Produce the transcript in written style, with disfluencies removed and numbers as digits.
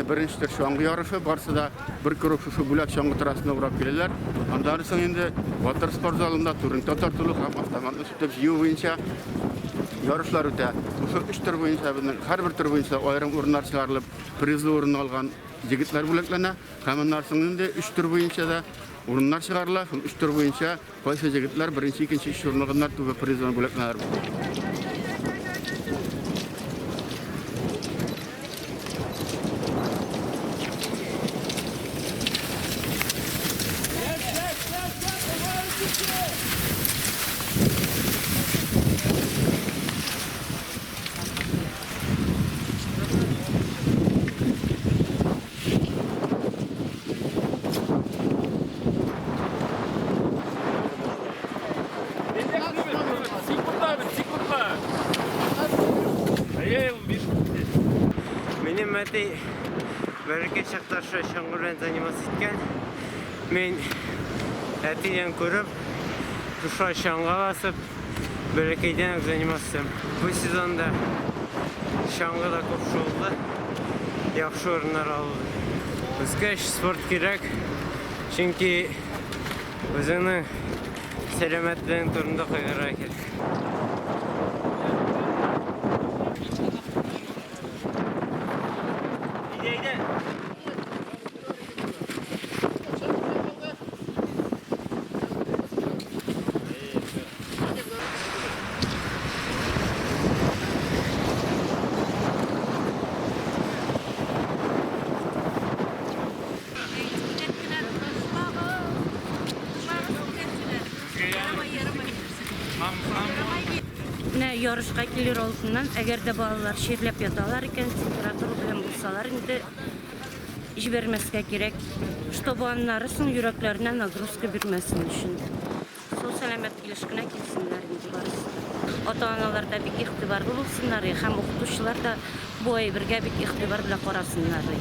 Беренче төр чаңгы ярышы, барысы да бер круг шушы бүләк чаңгы трассасына урап киләләр. Аннан соң инде Батыр спорт залында турникта тартылу һәм автоматны сүтеп җыю буенча ярышлар үтә. Шушы өч төр буенча безнең һәрбер төр буенча аерым урыннар чыгарылып, призлы урын алган егетләр бүләкләнә. Һәм аннан соң инде өч төр буенча да урыннар чыгарыла. Шул өч төр буенча Кайсы егетләр беренче, икенче, өченче урын алганнар, түбә приз белән бүләкләнәләр. Минем әти бәләкәй чакта шулай чаңгы белән заниматься иткән. Мин әтидән күреп, шушылай чаңга басып, бәләкәйдән үк заниматься итәм. Бу сезонда чаңгыда күп шуылды, яхшы урыннар алды. Үскәч спорт кирәк, чөнки үзеңнең сәламәтлегең турында кайгырырга кирәк. Менә ярышка килер алдыннан, әгәр дә балалар чирләп яталар икән, температура белән булсалар инде, җибәрмәскә кирәк, чтобы аннары соң йөрәкләренә нагрузка бирмәсен өчен. Сау сәламәт килеш кенә килсеннәр инде барысы да. Ата-аналар да бик игътибарлы булсыннар һәм укытучылар да бу әйбергә бик игътибар белән карасыннар.